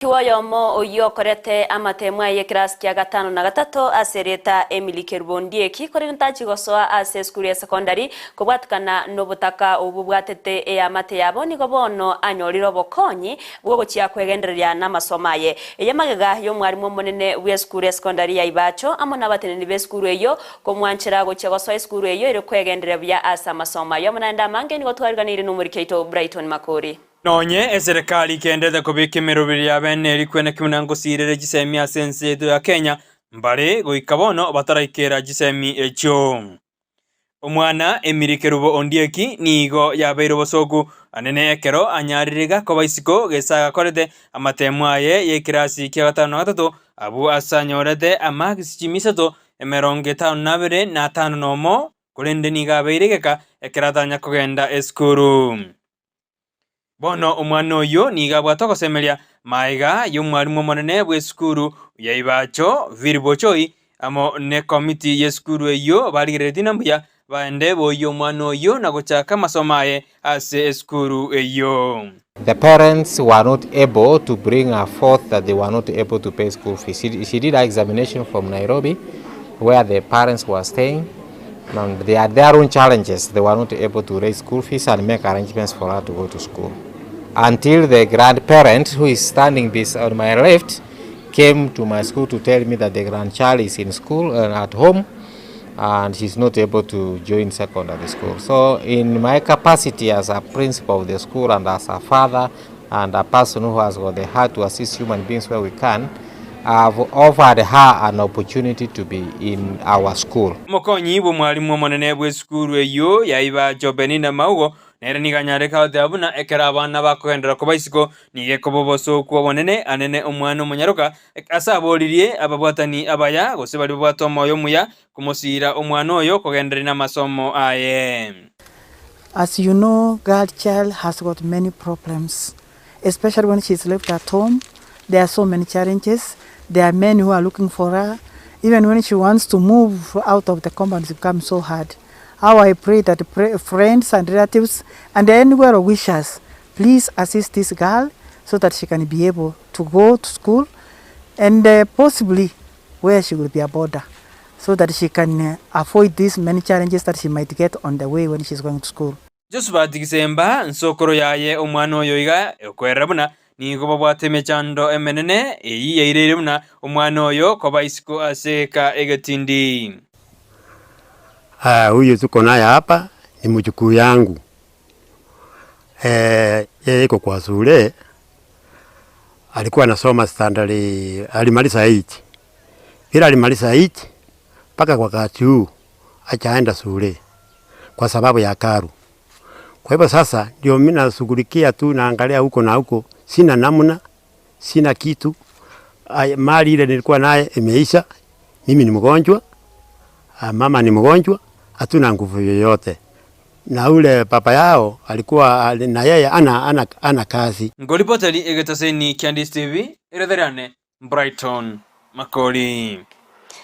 Omorwoti oyomo oyio okorete amatemo aye y'ekerasi kia gatano na gatato ase erieta Emily Kerubo Ondieki, korende tachi gosoa ase esukuru ya sekondari kobwatikana nobotaka obwo bobwatete eamate yabo, nigo bono anyorire obokonyi bw'ogochia kwegendereria namasomo aye. Eye magega y'omwarimu omonene bw'esukuru ya sekondari ya Ibacho amo nabateneneri b'esukuru eyio komwanchera gochia gosoa esukuru eyio ere kwegendereria buya ase amasomo ayio amo naende amange nigo twariganeire nomoriki oito Brighton Makori. Nonye eserekari kendete kobeka emeroberi ya bene erikwene buna ngosiirere chisemi ase ense yaito ya Kenya, mbare goika bono bataraikera chisemi echio. Omwana Emily Kerubo Ondieki nigo yabeire obosoku anene ekero anyarire iga koba isiko gese agakorete amatemo aye y'ekerasi kia gatano na gatato abwo ase anyorete amakisi chimi isato emerongo etano na abere na atano na omo korende nigo abeire egeka ekero atanya kogenda esukuru. Bono omwana oyio nigo abwate ogosemeria magega y'omwalimu omonene bw'esukuru ya Ibacho, Philip Ochoi, amo nekomiti y'esukuru eyio barigereretie na mbuya baende boyie omwana oyio na gochaka amasomo aye ase esukuru eyio. The parents were not able to bring her forth that they were not able to pay school fees. She, she did her examination from Nairobi where the parents were staying and they had their own challenges. They were not able to raise school fees and make arrangements for her to go to school. Until the grandparent who is standing this on my left came to my school to tell me that the grandchild is in school and at home and she's not able to join secondary school. So in my capacity as a principal of the school and as a father and a person who has got the heart to assist human beings where we can, I've offered her an opportunity to be in our school. Omokonyi bw'omwalimu omonene bw'esukuru eyio yaiba Jobenina Maugo nere nigo anyarete goteba buna ekero abana bakogenderera koba isiko nigo ekoba obosooku obonene anene omwana omonyaroka ase aboririe ababwatani abaya gose baria babwate omoyo omuya komosiira omwana oyo kogendereria namasomo aye. As you know girl child has got many problems especially when she's left at home there are so many challenges, there are men who are looking for her even when she wants to move out of the compound it becomes so hard. How I pray that friends and relatives and any well wishers please assist this girl so that she can be able to go to school and possibly where she will be a boarder so that she can avoid these many challenges that she might get on the way when she's going to school. Josephat Gisemba, nsokoro yaye omwana oyo iga okwerera buna nigo babwate emechando emenene eyio yaireire buna omwana oyo koba isiko ase egeka egetindi. Huyu tuko naye hapa ni mjukuu yangu yeye iko kwa shule alikuwa anasoma standard alimaliza 8 vile alimaliza 8 mpaka wakati huu hajaenda shule kwa sababu ya karo. Kwa hivyo sasa ndio mimi nashughulikia tu naangalia huko na huko, sina namna, sina kitu. Mali ile nilikuwa naye imeisha, mimi ni mgonjwa, mama ni mgonjwa, hatuna nguvu yoyote. Na ule baba yao alikuwa na yeye ana, ana, ana kazi. Ngoripoteri egetaseni kia Ndisi TV, eretherane Brighton Makori.